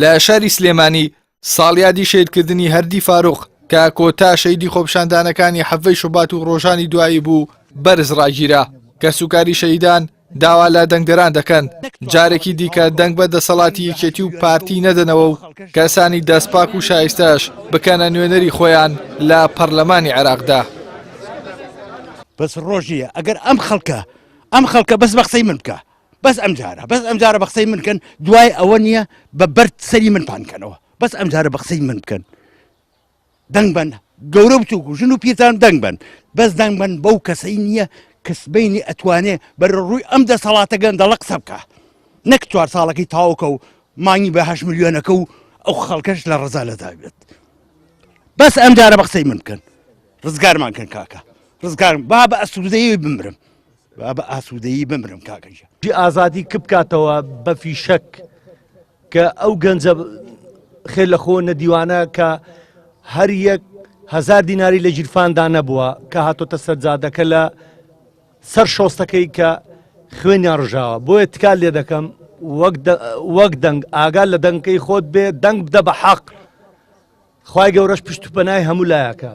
لە شاری سلێمانی ساڵیادی شەهیدکردنی هەردی فاروق کە کۆتا شەیدی خۆپیشاندانەکانی حەڤەی شوبات و ڕۆژانی دوایی بوو بەرز ڕاگیرا. کەسوکاری شەهیدان داوا لە دەنگدەران دەکەن جارێکی دیکە دەنگ بە دەسەڵاتی یەکێتی و پارتی نەدەنەوە و کەسانی دەستپاک و شایستەش بکەنە نوێنەری خۆیان لە پەرلەمانی عێراقدا. بەس ڕۆژ نییە ئەگەر ئەم خەڵکە ئەم خەڵکە بەس بە قسەی من بکە بەس ئەم جارە بەس ئەم جارە بە قسەی من کەن دوای ئەوە نییە بە بەرد سەری من پان کەنەوە بەس ئەم جارە بە قسەی من بکەن دەنگ بن گەورە بچوک و ژن و پیرتان دەنگ بن بەس دەنگ بن بەو کەسەی نییە کە سبەینی ئەتوانێ بەر ڕووی ئەم دەسەڵاتە گەندەڵە قسە بکە نەک چوار ساڵەکەی تاوکە و مانگی بە هەش ملیۆنەکە و ئەو خەڵکەش لە ڕەزا لەدا بێت بەس ئەم جارە بە قسەی من بکەن ڕزگارمان کەن کاکە ڕزگارم با بە ئەسوودەیی بمرم با بە ئاسوودەیی بمرم کاکە گیان. ئازادی کپکاتەوە بە فیشەک کە ئەو گەنجە خێر لە خۆ نەدیوانە کە هەر یەک هزار دیناری لە گیرفاندا نەبووە کە هاتۆتە سەر جادەکە لە سەر شۆستەکەی کە خوێنیان ڕژاوە بۆیە تکات لێ دەکەم وەک دەنگ ئاگا لە دەنگەکەی خۆت بێ دەنگ بدە بە حەق خوای گەورەش پشت و پەنای هەموو لایەکە.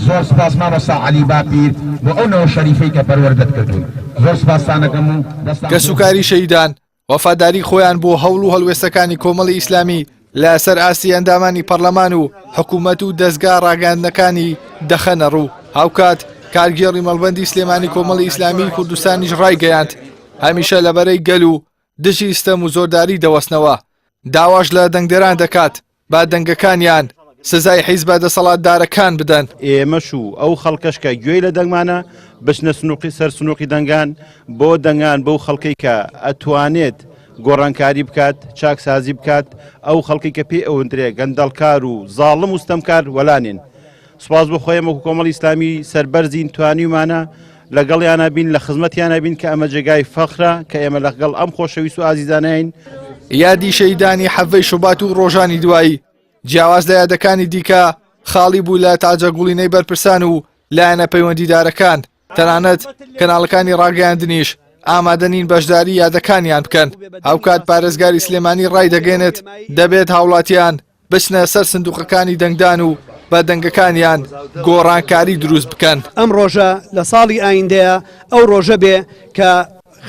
زۆر سوپاس مامۆستا عەلی باپیر بۆ ئەو نەوە شەریفەی کە پەروەردەت کردوون زۆر سوپاستان ئەکەم و دەستان خۆش. کەسوکاری شەهیدان وەفاداری خۆیان بۆ هەوڵ و هەڵوێستەکانی کۆمەڵی ئیسلامی لە سەر ئاستی ئەندامانی پەڕلەمان و حکوومەت و دەزگا ڕاگەیاندنەکانی دەخەنە ڕوو. هاوکات کارگێڕی مەڵبەندی سلێمانی کۆمەڵی ئیسلامیی کوردستانیش ڕایگەیاند، هەمیشە لە بەرەی گەل و دژی ستەم و زۆرداری دەوەستنەوە، داواش لە دەنگدەران دەکات با دەنگەکانیان سزای حیزبە دەسەڵاتدارەکان بدەن. ئێمەش و ئەو خەڵکەش کە گوێی لە دەنگمانە بچنە سنوقی سەر سنوقی دەنگان بۆ دەنگان بەو خەڵکەی کە ئەتوانێت گۆڕانکاری بکات چاکسازی بکات ئەو خەڵکەی کە پێی ئەوترێ گەندەڵکار و زاڵم و ستەمکار وەلانێن. سوپاس بۆ خۆی ئێمە وەکو کۆمەڵی ئیسلامی سەربەرزین توانیومانە لەگەڵیانە بین لە خزمەتیانە بین کە ئەمە جێگای فەخرە کە ئێمە لەگەڵ ئەم خۆشەویست و ئازیزانین. یادی شەهیدانی حەڤەی شوبات و ڕۆژانی دوایی جیاواز لە یادەکانی دیکە خاڵی بوو لە تاجەگوڵینەی بەرپرسان و لایەنە پەیوەندیدارەکان تەنانەت کەناڵەکانی ڕاگەیاندنیش ئامادە نین بەشداری یادەکانیان بکەن هاوکات پارێزگاری سلێمانی ڕایدەگەێنێت دەبێت هاوڵاتیان بچنە سەر سندوقەکانی دەنگدان و بە دەنگەکانیان گۆڕانکاری دروست بکەن. ئەم ڕۆژە لە ساڵی ئایندەیە ئەو ڕۆژە بێ کە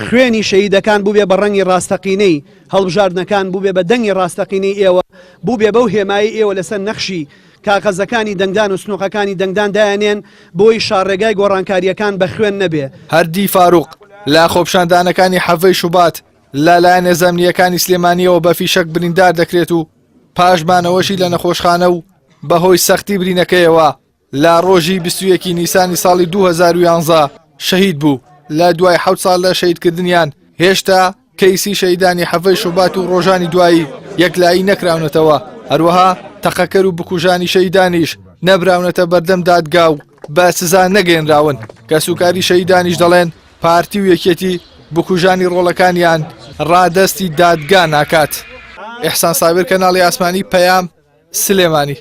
خوێنی شەهیدەکان بووبێ بە ڕەنگی ڕاستەقینەی هەڵبژاردنەکان، بووبێ بە دەنگی ڕاستەقینەی ئێوە، بووبێ بەو هێمایەی ئێوە لەسەر نەخشی کاغەزەکانی دەنگدان و سنوقەکانی دەنگدان دایانێن بۆی شاڕێگای گۆڕانکارییەکان بە خوێن نەبێ. هەردی فاروق لە خۆپیشاندانەکانی حەڤەی شوبات لە لایەن هێزە ئەمنییەکانی سلێمانییەوە بە فیشەک بریندار دەکرێت و پاش مانەوەشی لە نەخۆشخانە و بەهۆی سەختی برینەکەیەوە لە ڕۆژی 21 نیسانی ساڵی 2011 شەهید بوو لە دوای حەوت ساڵ لە شەهیدکردنیان هێشتا کەیسی شەهیدانی حەڤەی شوبات و ڕۆژانی دوایی یەکلایی نەکراونەتەوە هەروەها تەقەکەر و بکوژانی شەهیدانیش نەبراونەتە بەردەم دادگا و بە سزا نەگەیەنراون کەسوکاری شەهیدانیش دەڵێن پارتی و یەکێتی بکوژانی ڕۆڵەکانیان ڕادەستی دادگا ناکات. ئیحسان سابیر کەناڵی ئاسمانی پەیام سلێمانی.